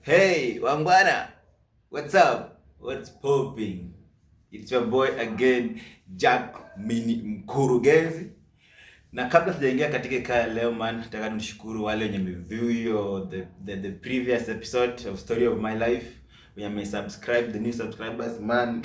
Hey, Wangwana, what's up? What's popping? It's your boy again, Jack Mini Mkurugenzi. Na kabla sijaingia katika kaya leo man, nataka nishukuru wale wenye meview the previous episode of Story of My Life, wenye wamesubscribe, the new subscribers man,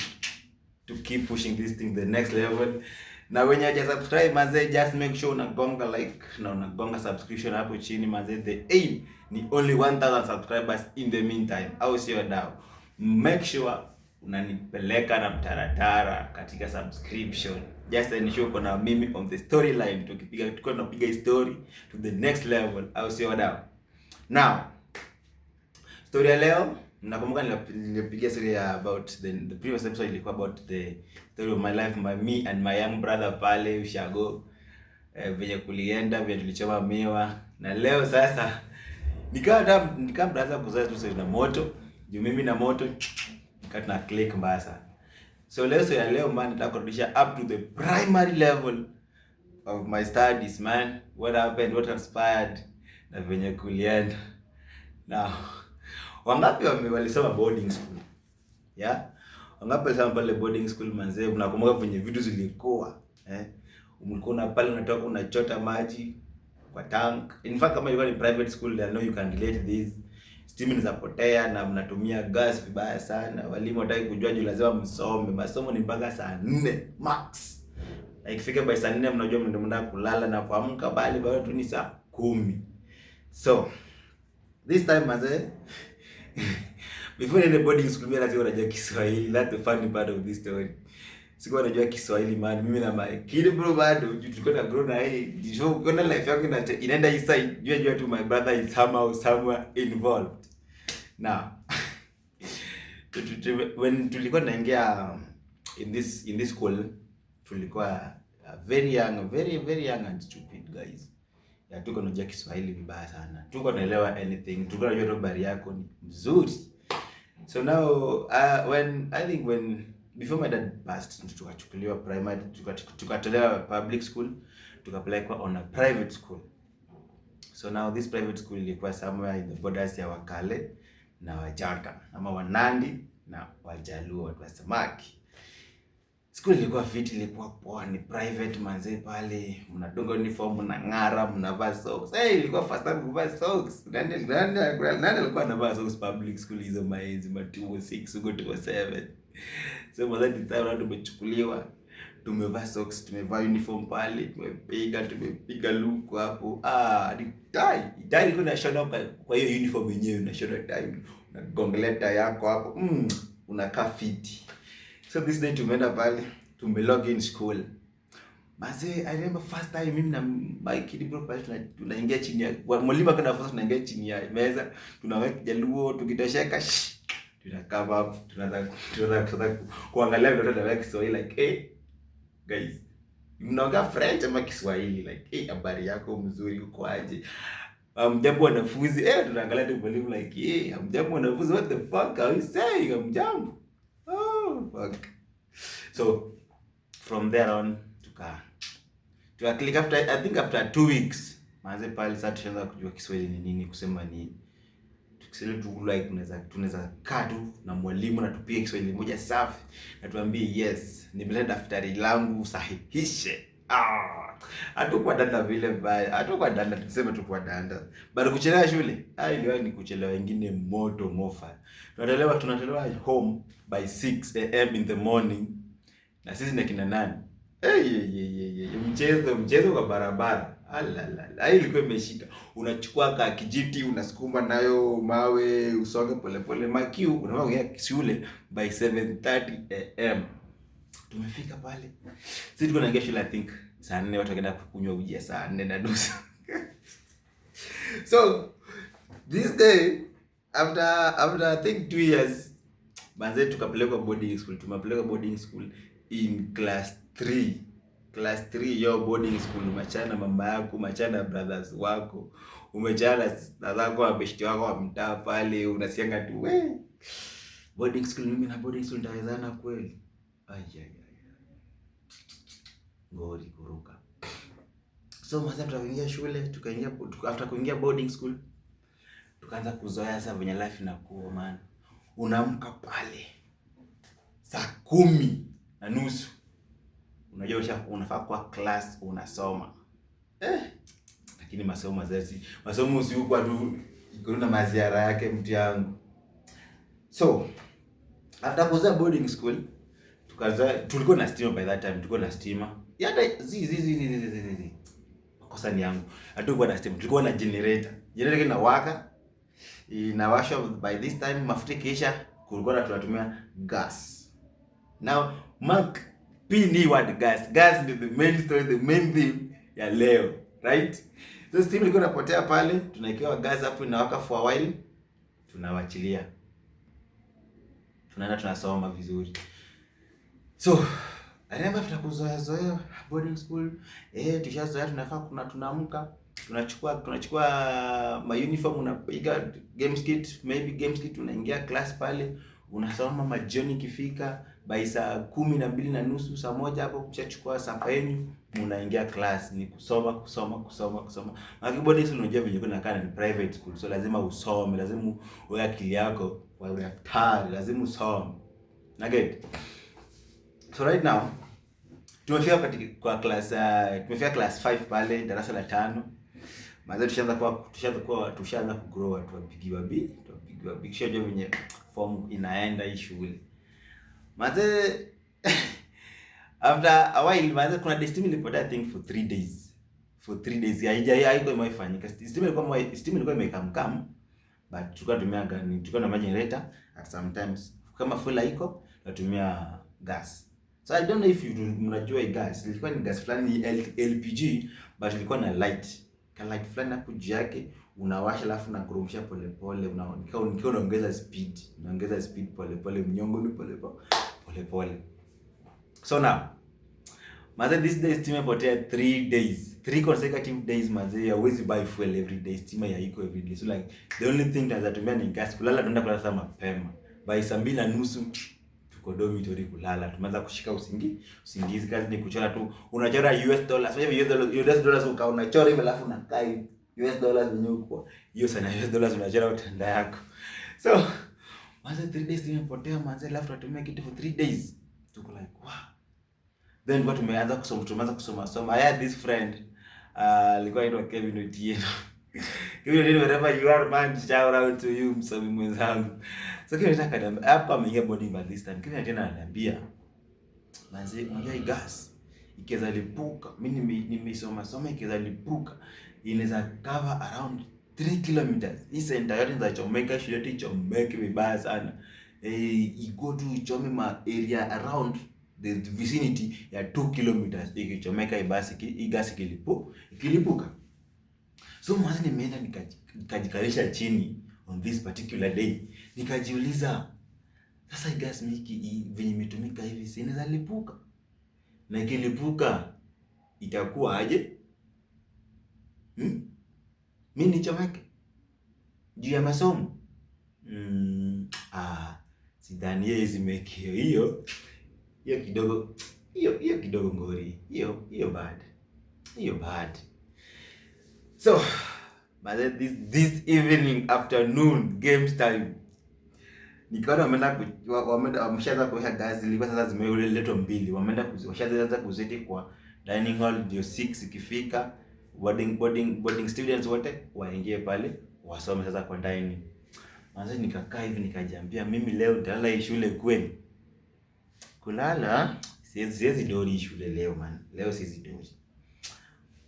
to keep pushing this thing to the next level. Na wenye haja subscribe manze, just make sure unagonga like na unagonga subscription hapo chini manze. The aim ni only 1000 subscribers in the meantime, au sio dao? Make sure unanipeleka na mtaratara katika subscription, just ensure uko na mimi on the storyline, tukipiga tukiwa tunapiga story to the next level, au sio dao? Now story ya leo, nakumbuka nilipigia story ya about the previous episode ilikuwa about the story of my life, my me and my young brother pale ushago, venye kulienda, venye tulichoma miwa. Na leo sasa nikawa mtaanza kuzoea tu story na moto, juu mimi na moto nikaa tuna click mbaya sana. So leo, story ya leo man, nataka kurudisha up to the primary level of my studies man, what happened, what transpired na venye kulienda. Now, wangapi walisoma boarding school? Yeah? Wangapi walisoma pale boarding school manzee? Unakumbuka venye vitu zilikuwa, eh? Mlikuwa na pale unatoka unachota maji kwa tank. In fact, kama ilikuwa ni private school, I know you can relate this. Stima zinapotea na mnatumia gas vibaya sana. Walimu wataki kujua juu lazima msome. Masomo ni mpaka saa 4 max. Na ikifika by saa 4 mnajua mndio mnataka kulala na kuamka bali bado tu ni saa 10. So this time manze, before niende boarding school, mimi lazima najua Kiswahili. That's the funny part of this story. Sikuwa najua Kiswahili man, mimi na my kid bro bado juu tulikuwa na grow na hii. So ukiona life yangu inaenda hii side, jua jua tu my brother is somehow somewhere involved. Now when tulikuwa tunaingia in this school, tulikuwa very young, very very young and stupid guys. Ya tuko tunajua Kiswahili vibaya sana. Tuko tunaelewa anything. Tulikuwa tunajua tu habari yako ni mzuri. So now when I think when before my dad passed, tukachukuliwa primary, tukatolewa public school, tukapelekwa on a private school. So now this private school ilikuwa somewhere in the borders ya Wakale na Wajaka ama Wanandi na Wajaluo, watu wa samaki. School ilikuwa fit, ilikuwa poa, ni private manze pale, mnadunga uniform, mnang'ara, mnavaa socks. Hey, ilikuwa first time kuvaa socks. Nani alikuwa anavaa socks public school hizo maenzi ma 206 huko 207? So mazati time watu tumechukuliwa, tumevaa socks, tumevaa uniform pale, tumepiga luku hapo. Ah, ni tai. Tai ilikuwa inashona kwa hiyo uniform yenyewe, unashona tai. Unagongelea tai yako hapo. Unakaa fiti. So this day tumeenda pale, tumelog in school. Mazee, I remember first time mimi na my kid bro pale tunaingia chini ya mwalimu akana first tunaingia chini ya meza, tunaweka Jaluo, tukitosheka tuna come up, tunaanza kuangalia vile tunaweka Kiswahili like, "Hey guys, mnaongea French ama Kiswahili?" Like, "Hey, habari yako mzuri, uko aje? Mjambo wanafunzi." Eh, tunaangalia tu mwalimu like, "Hey, mjambo wanafunzi, what the fuck are you saying? Mjambo." Oh, fuck. So from there on tuka click after, I think after 2 weeks manze pale sasa tushaanza kujua Kiswahili ni nini, kusema nini. Kiswahili tu like tunaweza kaa tu na mwalimu na tupige Kiswahili moja safi na tuambie, "Yes, nimeleta daftari langu, sahihishe." Ah, hatukuwa danda vile mbaya, hatukuwa danda, tuseme tukuwa danda. Bado kuchelewa shule, ah, iliwahi ni kuchelewa wengine moto mofa. Tunatolewa home by 6 a.m. in the morning na sisi ni kina nani? Hey, hey, hey, hey, hey. Mchezo mchezo kwa barabara. Alala, hii ilikuwa imeshika. Unachukua ka kijiti unasukuma nayo mawe usonge polepole. Makiu unafaa kuingia shule by 7:30 a.m. Tumefika pale. Sisi tulikuwa tunaingia shule I think saa 4, watu wakaenda kunywa uji ya saa 4:30. So this day after I think 2 years manze tukapelekwa boarding school. Tumepelekwa boarding school in class 3. Class 3 yo, boarding school, umechana na mama yako, umechana na brothers wako, umechana na sister zako, mabeshte wako wa mtaa pale, unasianga tu we boarding school, mimi na boarding school nitawezana kweli? Ai ai ai. Ngori kuruka. So mazee after kuingia shule, tukaingia after kuingia boarding school. Tukaanza kuzoea sasa venye life inakuwa, man. Unaamka pale saa 10:30, unajua unafaa kuwa class unasoma. Lakini masomo zazi, masomo usiukwa tu iko na maziara yake, mtu yangu. So after kuzoea boarding school, tukazoea, tulikuwa na stima by that time, tulikuwa na stima. Hata zi zi zi zi zi zi zi. Makosa ni yangu. Hatukuwa na stima, tulikuwa na generator. Generator inawaka, inawashwa by this time, mafuta ikiisha, kulikuwa na tunatumia gas. Now mark P ni word gas. Gas ndio the main story, the main theme ya leo, right? So stima ilikuwa inapotea pale, tunawekewa gas hapo, inawaka for a while, tunawachilia. Tunaenda tunasoma vizuri. So I remember after kuzoea zoea boarding school, tushazoea, tunafaa kuna tunaamka, tunachukua ma uniform, unapiga games kit, maybe games kit, unaingia class pale, unasoma. Majioni ikifika by saa 12:30, saa 1 hapo, mshachukua supper yenu, mnaingia class, ni kusoma, kusoma, kusoma, kusoma. Na boarding school unajua venye kuna kana ni private school, so lazima usome, lazima uwe akili yako kwa daftari, lazima usome. Na get. So right now tumefika katika kwa class, tumefika class 5 pale, darasa la 5. Maana tushaanza kugrow, watu wapigiwa B, tuwapigiwa B, kisha venye form inaenda hii shule. Maze after a while, maze kuna day stima ilipotea, I think for 3 days. For 3 days haiko imefanyika. Stima ilikuwa imekamkam, but tulikuwa tunatumia gani? Tulikuwa na generator at sometimes, kama fuel haiko, tunatumia gas. So I don't know if you mnajua hii gas. Ilikuwa ni gas fulani LPG, but ilikuwa na light. Ka light fulani hapo juu yake, unawasha alafu unakurumsha pole pole, nikiwa unaongeza speed, unaongeza speed pole pole, mnyongo ni pole pole pole pole. So now maze this day stima imepotea 3 days, 3 consecutive days. Maze hauwezi buy fuel every day, stima haiko every day. So like the only thing tunaweza tumia ni gas. Kulala, tunaenda kulala saa mapema, by saa 2:30 tuko dormitory kulala, tumeanza kushika usingizi. Kazi ni kuchora tu, unachora US dollars. Sasa hivi US dollars, US dollars uka unachora hivi, alafu unakaa hivi US dollars venye uko hiyo sana US dollars unachora utanda yako. So manze 3 days imepotea manze, alafu tunatumia kitu for 3 days, tuko like, wow. Then kwa tumeanza kusoma soma. I had this friend, alikuwa anaitwa Kevin Otieno. Kevin Otieno, wherever you are, man, shout out to you, msomi mwenzangu. So Kevin Otieno akaniambia, hapo ameingia boarding by this time, Kevin Otieno ananiambia, "Manze, unajua hii gas ikiweza lipuka, mimi nimeisoma soma, ikiweza lipuka inaweza cover around 3 kilometers. Hii center yote inaweza chomeka, shule yote ichomeke vibaya sana. Iko tu ichome ma area around the vicinity ya 2 kilometers ikichomeka hii gas ikilipuka." So mwanzo nimeenda nikajikalisha chini on this particular day, nikajiuliza, sasa hii gas miki venye imetumika hivi, si inaweza lipuka? Na ikilipuka itakuwa aje? Mi nichomeke juu ya masomo? Ah, sidhani yeye zimeke hiyo hiyo kidogo, hiyo hiyo kidogo ngori hiyo hiyo bad, hiyo bad. So but then this evening, afternoon, games time, nikaona wameenda wameshaanza kuweka gas. Ilikuwa sasa zimeletwa mbili, washaanza kuzeti kwa dining hall ndio 6 ikifika, boarding students wote waingie pale wasome sasa kwa dining. Manze nikakaa hivi nikajiambia, mimi leo nitalala hii shule kweli? Kulala siwezi dori hii shule leo, man, leo siwezi dori.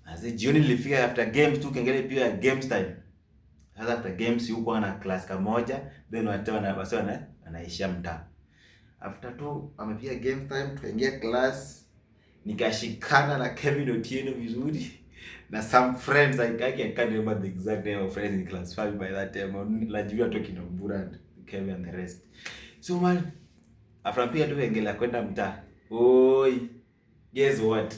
Manze jioni nilifika after games tu, kengele pia ya games time. Sasa after games huko na class kamoja, then watu wana wasi wana wanaishia mtaa. After tu amepiga game time, tukaingia class, nikashikana na Kevin Otieno vizuri na some friends. I can't remember the exact name of friends in class 5 by that time. Najua tu kina Mbura and Kevin and the rest. So man, after mpiga tu kengele kwenda mtaa, oi, guess what?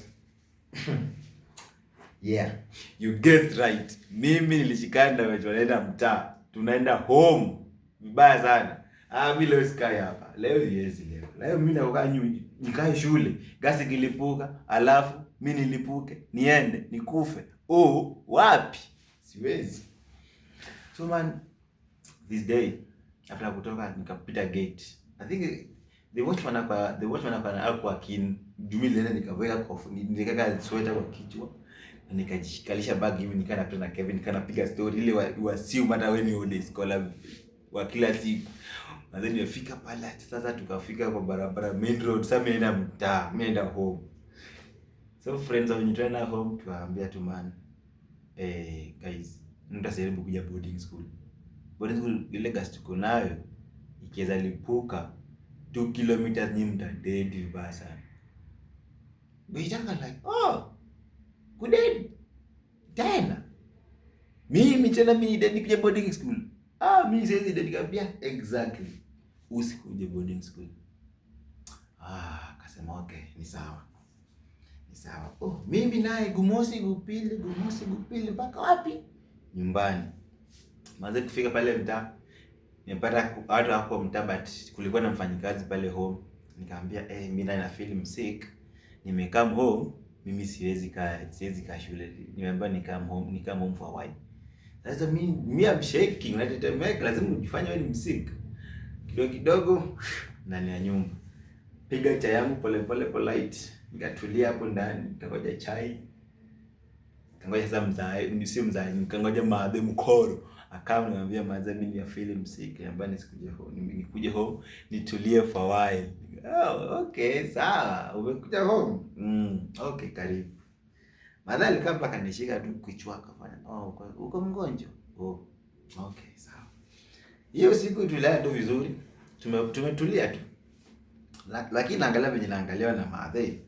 Yeah, you guessed right. Mimi nilishikana na watu wanaenda mtaa, tunaenda home vibaya sana. Ah, mi leo sikai hapa leo, siwezi leo. Leo mimi nakaa nikae shule, gasi ikilipuka, alafu mi nilipuke, niende nikufe? Oh, wapi, siwezi. So man, This day after kutoka nikapita gate, I think the watchman akwa keen juu mimi nilienda nikaweka kwa nikaweka sweater kwa kichwa na nikajikalisha bag hivi, nikaa napita na Kevin, nikaa napiga story ile wa assume hata wewe ni day scholar wa kila siku. Na then nimefika pale sasa, tukafika kwa barabara main road. Sasa mimi naenda mtaa, mimi naenda home. So friends wenye tunaenda home tukaambia tu, "Man, guys, mtu asijaribu kuja boarding school. Boarding school ile gas tuko nayo ikiweza lipuka 2 kilometers ni mtadedi vibaya sana." Beitanga like, "Oh, kudedi tena? Mimi tena mimi dedi kuja boarding school? Ah, mimi siwezi dedi." Kaambia, "Exactly, usikuje boarding school." Ah, akasema, "Okay, ni sawa, ni sawa." Oh, mimi naye gumosi gupili, gumosi gupili mpaka wapi? Nyumbani. Manze kufika pale mtaa, nimepata watu wako mtaa, but kulikuwa na mfanyikazi pale home. Nikamwambia, "Mimi na feel sick, nimecome home, mimi siwezi kaa shule, nimeambiwa ni come home for a while." Sasa mi I'm shaking, natetemeka, lazima ujifanye wewe ni msick kidogo kidogo ndani ya nyumba. Piga chai yangu pole pole polite, nikatulia hapo ndani, nikangoja chai, nikangoja sasa mzae, sio mzae, nikangoja maadhe mkoro akawa niambia, "Maadhe, mimi ni feel sick, niambia nisikuje home, nikuje home nitulie for a while." "Oh, okay, sawa, umekuja home, okay, karibu." Maadhe alikaa mpaka akanishika tu kichwa akafanya, "Oh, uko mgonjwa? Oh, okay, sawa." Hiyo siku tulilala tu vizuri, tumetulia tu. Lakini naangalia venye naangaliwa na maadhe.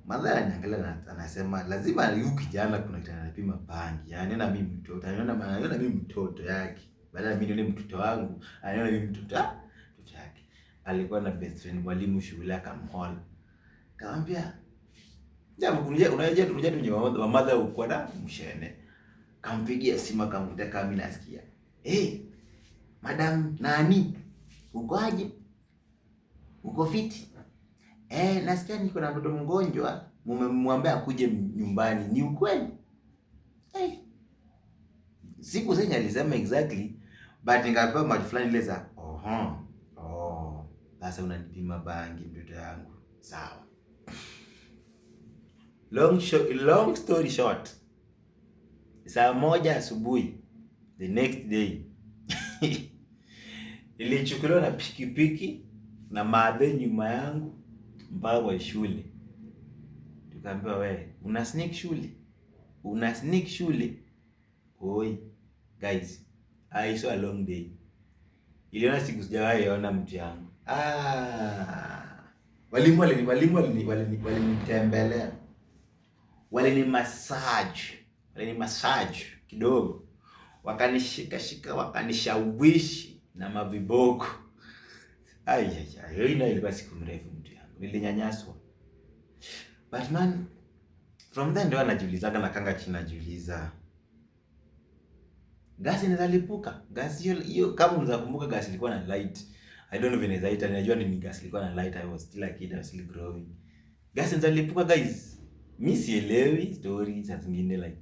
Maadhe ananiangalia na anasema lazima huyu kijana kuna kitu anapima bangi. Anaona mimi mtoto, anaona mimi mtoto yake. Badala mimi nione mtoto wangu, anaona mimi mtoto yake. Alikuwa na best friend mwalimu shule akamhola. Kaambia, "Jambo kunja unajua tu wa mother uko na mshene." Kampigia simu akamvuta kama mimi nasikia. "Eh, madam nani? Uko aje? Uko fiti? Eh, nasikia niko na mtoto mgonjwa, mmemwambia akuje nyumbani. Ni ukweli?" Eh. Siku zenye alisema exactly, but nikapewa macho fulani ile za oho. Oh, sasa unanipima bangi mtoto yangu. Sawa. Long story short, saa 1 asubuhi the next day nilichukuliwa na pikipiki na maadhe nyuma yangu mpaka kwa shule. Tukaambiwa, "We una sneak shule, una sneak shule." Oi guys, I saw a long day. Iliona siku sijawahi ona mtu yangu. Ah, walimu walinitembelea, walini massage kidogo, wakanishika shika, wakanishawishi na maviboko. Ai ai ai, hiyo nayo ilikuwa siku mrefu mtu yangu, nilinyanyaswa. But man, from then ndio najiulizaga na kanga chini najiuliza, gasi inaweza lipuka? Gasi hiyo hiyo, kama unaweza kumbuka, gasi ilikuwa na light. I don't know vile naweza ita, najua ni gas ilikuwa na light. I was still a kid, I was still growing. Gasi inaweza lipuka, guys? Mi sielewi story saa zingine, like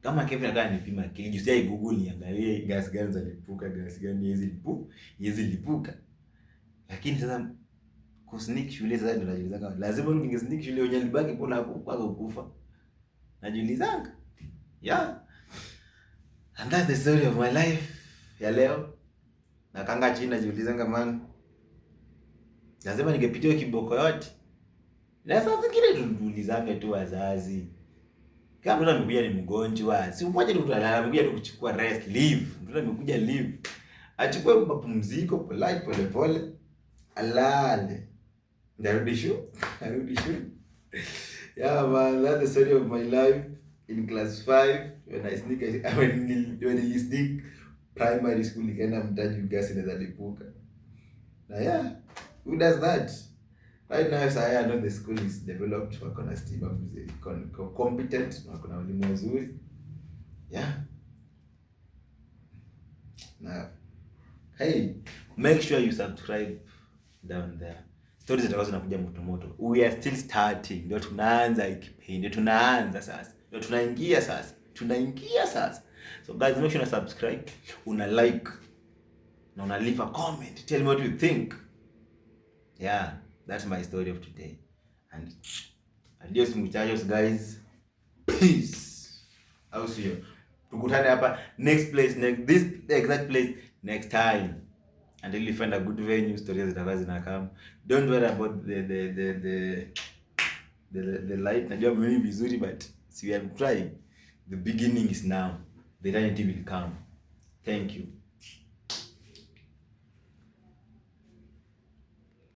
kama Kevin anataka nipima akili juu sijai Google niangalie gas gani zalipuka, gas gani hizi lipuka. Lakini sasa kusneak shule sasa ndio najiulizanga, lazima ningesneak shule wenye alibaki mbona hapo kufa? Najiulizanga. Yeah. And that's the story of my life ya leo. Nakanga chini najiulizanga, man, lazima ningepitia kiboko yote. Na saa zingine tuulizange tu wazazi. Kama mtoto amekuja ni mgonjwa, si mmoja tu alala, amekuja tu kuchukua rest, leave. Mtoto amekuja leave. Achukue mapumziko polite pole pole. Alale. Ndarudi shule. Arudi shule. Yeah man, that's the story of my life in class 5 when I sneak when I sneak primary school nikaenda mtaji gasi inaweza lipuka. Na yeah, who does that? Right now sasa I know the school is developed, wako na stima mzee, competent, wako na walimu wazuri. Yeah. Na hey, make sure you subscribe down there. Stories zitakuwa zinakuja moto moto. We are still starting. Ndio tunaanza hii kipindi. Ndio tunaanza sasa. Ndio tunaingia sasa. Tunaingia sasa. So guys, make sure una subscribe, una like na una leave a comment. Tell me what you think. Yeah, that's my story of today. And adios muchachos, guys. Peace. Au sio? Tukutane hapa next place, next this exact place next time. Until you find a good venue, stories zitakuwa zinacome. Don't worry about the light. Najua mimi vizuri, but see, we are trying. The beginning is now. The eternity will come. Thank you.